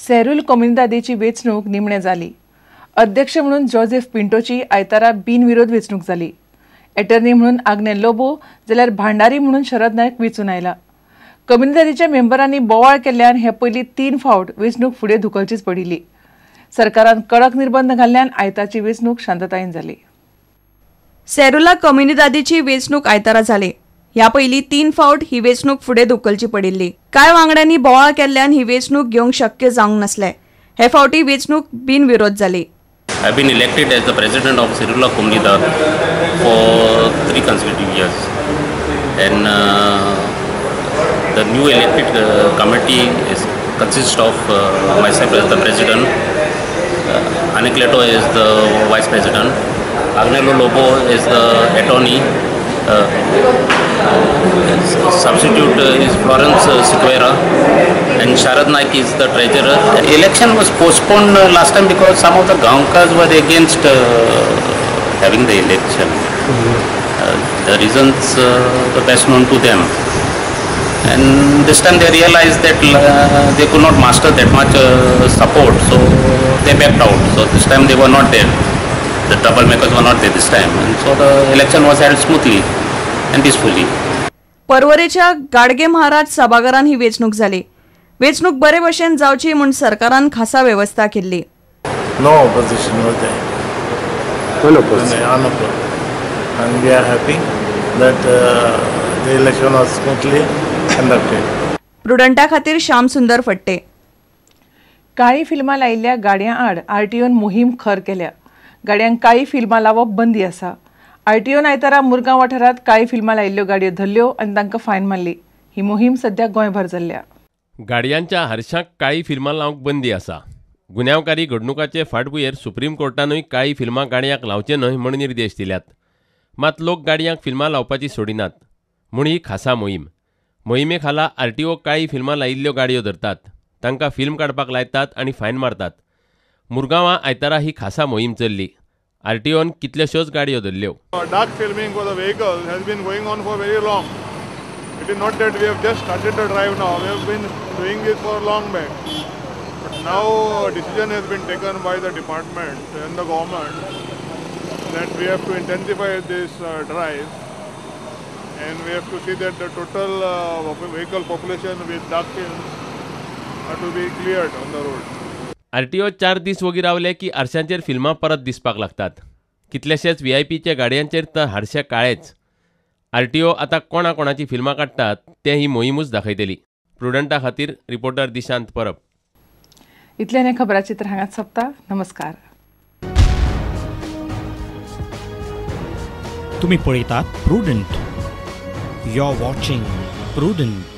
सेरूल कोमुनिदादीची वेंचणूक निमणे जाली. अध्यक्ष म्हणून जोसेफ पिंटोची आयतारा बिनविरोध वेंचणूक जाली. एटर्नी म्हणून आग्नेल लोबो जाल्यार भांडारी म्हणून शरद नायक वेंचून आयला. कोमुनिदादीच्या मेंबरांनी बोवाळ केल्ल्यान हे पयली 3 फावट वेंचणूक फुडें धुकलचीच पडिल्ली. सरकारान कडक निर्बंध घाल्ल्यान आयताची वेंचणूक शांततायेन जाली. सेरुला कोमुनिदादीची वेंचणूक आयतारा जाली. ह्या पयलीं 3 फावट ही वेंचणूक फुडें धुकलची पडिल्ली. कांय वांगड्यांनी बोवाळ केल्ल्यान ही वेंचणूक घेवंक शक्य जावंक नासलें. हे फावटी वेंचणूक बिनविरोध जाली. I have been elected as the president of Serula Comunidade for 3 consecutive years, and the new elected committee consists of myself as the president, Anacleto is the vice president, Agnelo Lobo is the attorney, substitute is Florence Sequeira, and Sharad Naik is the treasurer. Election was postponed last time because some of the Gaonkas were against having the election. The reasons the best known to them. And this time they realized that they could not master that much support, so they backed out. So this time they were not there. The troublemakers were not there this time, and so the election was held smoothly and peacefully. पर्वरेच्या Gadge Maharaj सभाघरान ही वेंचणूक जाली. वेंचणूक बरे भशेन जावची म्हूण सरकारान खासा वेवस्था केल्ली. No opposition was there. No opposition. And we are happy that the election was smoothly conducted. प्रुडंटा खातीर श्याम सुंदर फट्टे. काळी फिल्मां लायिल्ल्या गाडयां आड आरटीओन मोहीम खर केल्या. गाडयांक काळी फिल्मां लावप बंदी आसा. आरटीओन आयतारा मुरगांव वाठारांत काळी फिल्मां लायिल्ल्यो गाडयो धरल्यो आनी तांकां फायन मारली. ही मोहीम सध्या गोंयभर चल्ल्या. गाडयांच्या हारशांक काळी फिल्मां लावंक बंदी आसा. गुन्यांवकारी घडणुकाचे फाटभुंयेर सुप्रीम कोर्टानूय काळी फिल्मां गाडयांक लावचे न्हय म्हूण निर्देश दिल्यात. मात लोक गाडयांक फिल्मां लावपाची सोडिनात म्हूण ही खासा मोहीम. मोहिमे खाला आरटीओ काळी फिल्मां लायिल्ल्यो गाडयो धरतात, तांकां फिल्म काडपाक लायतात आनी फायन मारतात. मुरगांवां आयतारा ही खासा मोहीम चल्ली. आरटीओन कितल्योश्योच गाडयो धरल्यो. Dark filming for the vehicle has been going on for very long. It is not that we have just started the drive now. We have been doing this for long back. But now a decision has been taken by the department and the government that we have to intensify this drive, and we have to see that the total vehicle population with dark films are to be cleared on the road. RTO 4 दीस वगी रावले की आरशांचेर फिल्मां परत दिसपाक लागतात. कितलेशेच व्हीआयपीच्या गाडयांचेर तर हारशे काळेच. आरटीओ आतां कोणाकोणाची फिल्मां काडटात तें ही मोहिमूच दाखयतली. प्रुडंटा खातीर रिपोर्टर दिशांत परब. इतल्यान हें खबराचित्र हांगाच सोंपता. नमस्कार. तुमी पळयतात Prudent. You are watching Prudent.